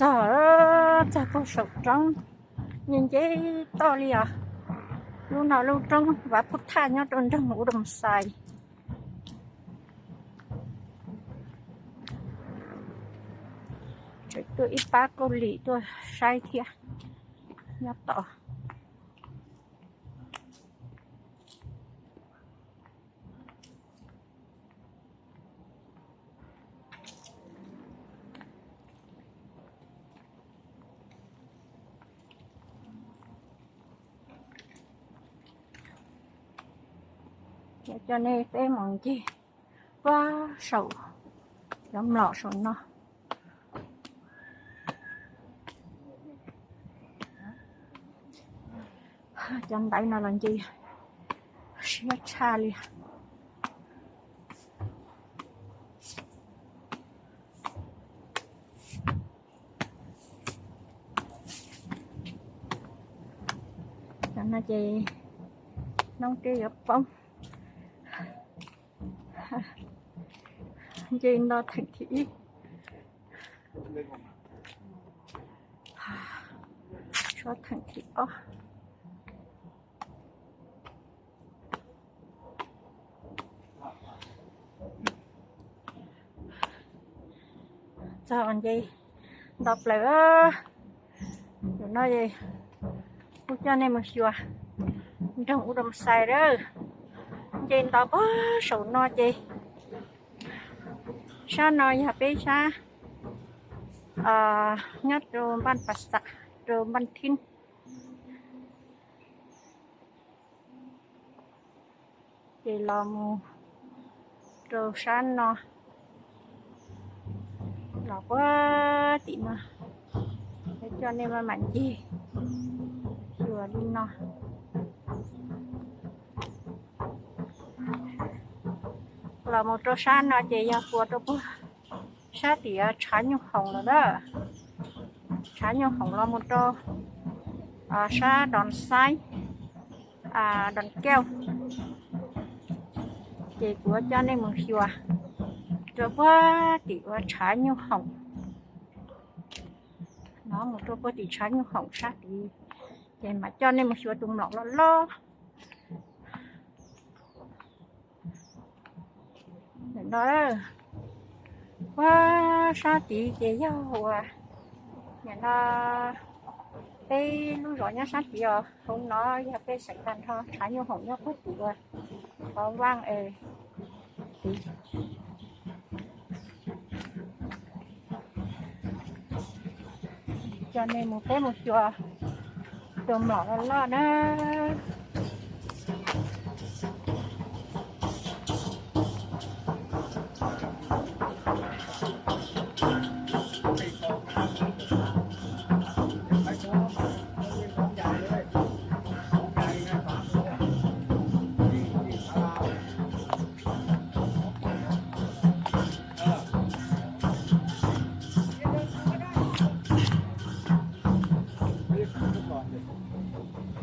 Txog, txog puag saum roob, nce nce toj li os. Lub no lub roob Vav Phuj Thaj nyob rau nroog Ub Doo Xais. Tseem tuaj ib pab Kaus Lim tuaj saib thiab nyob tod. Coj nej peb mus ncig puag saum cov mlom saum no. Cov ntaiv no los nce siab tshaj li. Cov no ces hnub twb yuav poob. Nce nto theem thib ib, sab theem thib ob. Txog nce nto plaws. Tus no es kuv coj nej mus xyuas nroog Ub Doo Xais lawm. Nce nto puag saum no ces sab no yog peb sab nyob rau npaj pas xas, rau npaj thib. Ces los mus rau sab no, los puag tim no, coj nej maj mam ncig xyuas li no. Los mus rau sab no ces yog puas rau puag sab tim Tshav Nyuj Hoom lawm na. Tshav Nyuj Hoom los mus rau sab Doos Xaib, Doos Kauj. Ces kuv coj nej mus xyuas rau puag tim ua Tshav Nyuj Hoom. No mus rau puag tim Tshav Nyuj Hoom sab tid, ces mam coj nej mus xyuas tus mlom loj loj. Nim no puag sab tid ces yog uas nim no peb lub zos nyob sab tid os. Hauv no yog pej xeem tag nrho, Tshav Nyuj Hoom nyob puag tim uas qhov vaj es tid. Coj nej mus peb mus xyuas tus mlom loj loj na.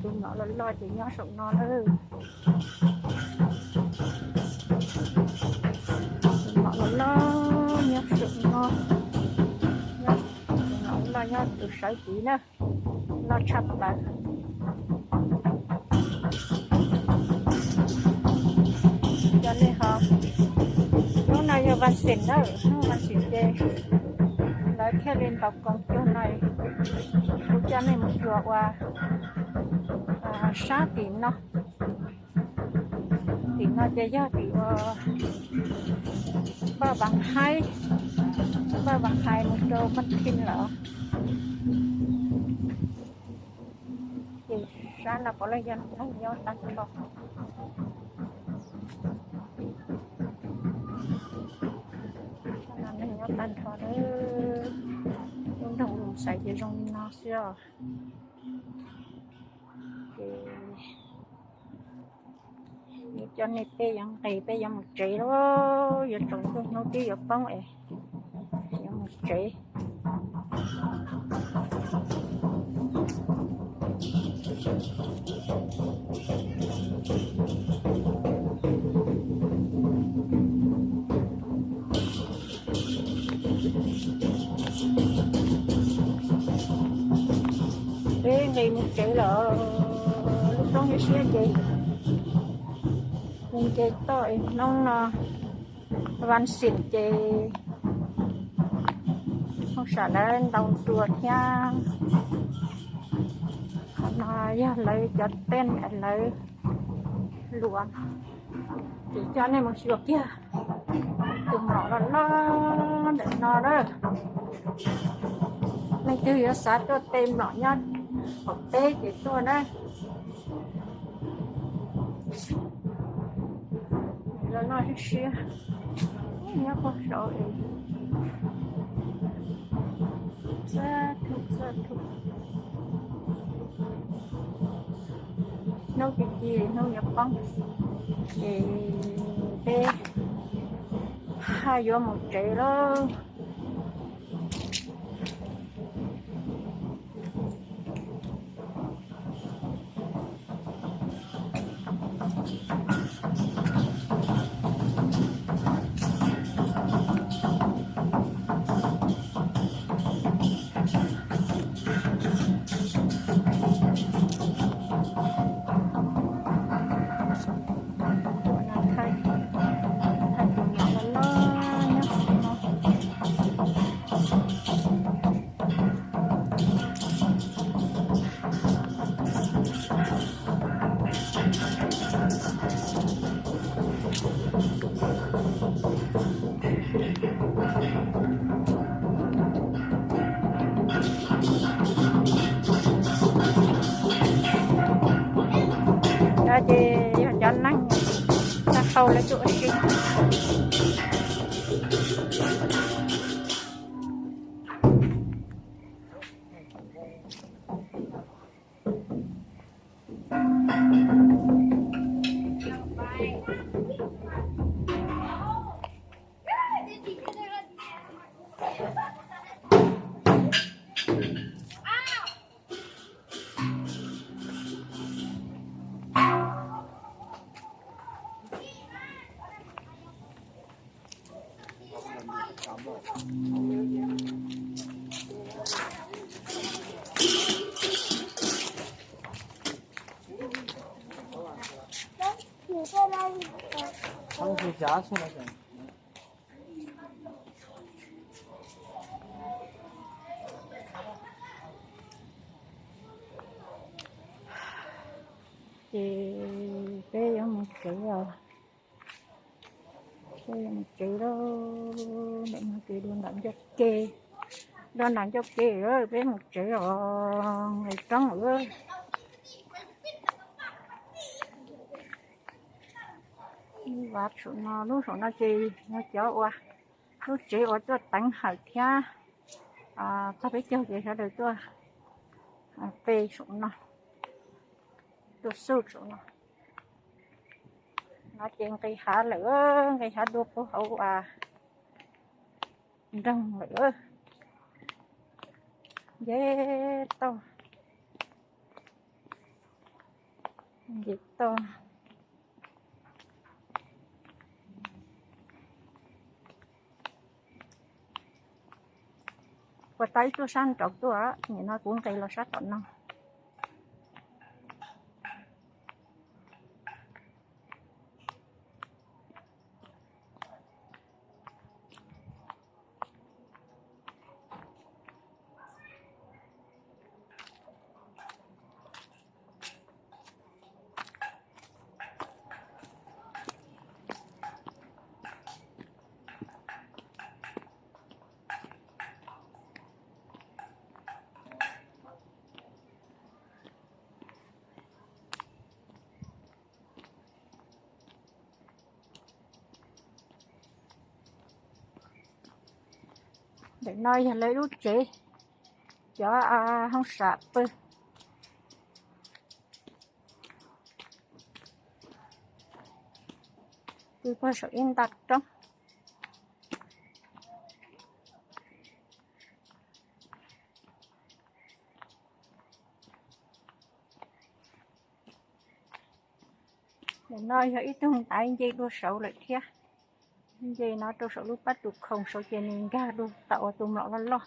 Tus mlom loj loj ces nyob saum no lawm. Tus mlom loj loj nyob saum no, nyob, tus mlom loj nyob tus sawv tid na, loj tshaj plaws. Vaj Xeem na, hnub Vaj Xeem ces lawv thiaj li ntaus koom cug no. Kuv coj nej mus xyuas ua sab tim no. Tim no ces yog tim uas Npaj Vaas Haib, Npaj Vaas Haib mus rau Maj Thij lawm. Ces sab no puav leej yog neeg nyob tag nrho. Sab no neeg nyob tag nrho lawm. Lub nroog Lus Xais ces zoo li no xwb os. Ces yuav coj nej peb yuav nqis peb yuav mus tsev lauj, yuav tsaus ntuj hnub twb yuav poob es yuav mus tsev. Peb nqis mus tsev lawm, lub roob siab siab ces mus nce toj es hnub no Vaj Xeem ces hauj sam lawv ntaus nruas thiab. Qhov no yog lawv cov tes lawv luam. Ces coj nej mus xyuas kiag tus mlom loj loj ntawm no na. Leej twg yuav xav tuaj teb mlom nyob qaum teb ces tuaj na. Loj loj siab siab, nyob puag saud es txaj thuv txaj thuv. Hnub ci ci hnub yuav poob, ces peb haj yuav mus tsev lauj. Ces yog cov neeg tag hau lawv tuaj ua si. Ces peb yuav mus tsev os. Peb yuav mus tsev lauj, ntawm no ces dua nram ncauj ke, dua nram ncauj ke, peb mus tsev os, nqis roob lawm. Lub saum no, lub saum no ces yog cov uas lub tsev uas tuaj teev hawm thiab txog peb caug ces sawv daws tuaj pe saum no, tuaj xub saum no. No ces nqis hav lawm, nqis hav dua puag hauv nroog lawm. Nce toj, nce toj. Puas tau ib tug sab nraud tuaj, nim no kuv nqis los sab tom no. Ntawm no yog lawv lub tsev, cov hoob sam pw. Pw puag saum ib nta roob. Ntawm no yog ib tug ntaiv nce dua saud lawm thiab. Nce no rau saum lub pab tus khoom saud ces nws nkag dua tau ua tus mlom loj loj.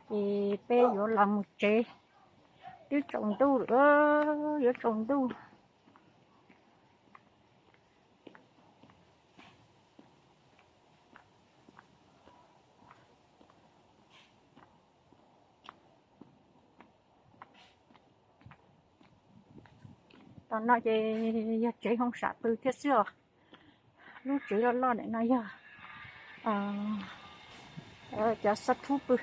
Ces peb yuav los mus tsev, twb tsaus ntuj lawm, yuav tsaus ntuj. Tom no ces yog tsev hoob sam pw thiab xwb os. Lub tsev loj loj ntawm no yog cov xob thub pw,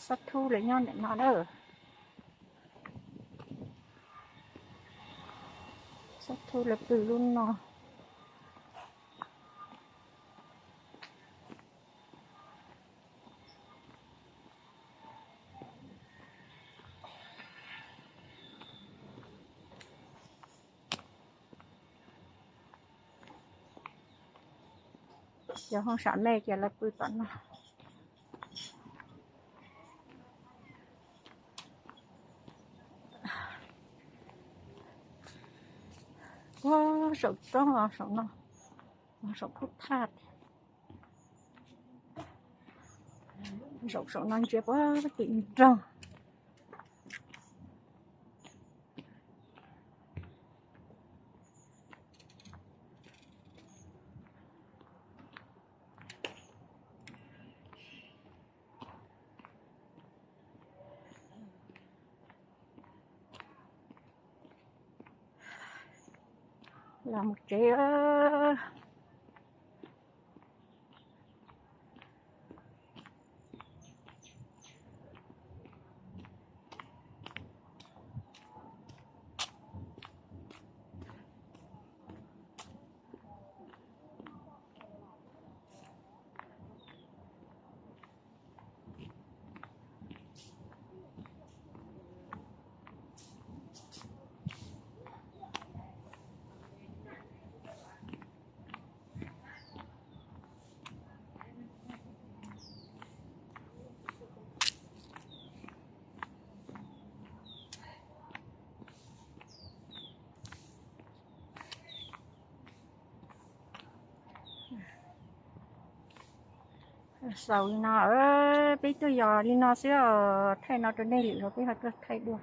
xob thub lawv nyob ntawm no na. Xob thub lawv pw lub no. Cov hoob sam me ces lawv pw tom no. Puag saum roob, saum no, saum khub thaj. Zaum saum no ntsia puag tim nroog. Los mus tsev. Xaus li no, peb tuaj yos li no xwb, thaij no rau nej lwm zaus peb ho tuaj thaij dua.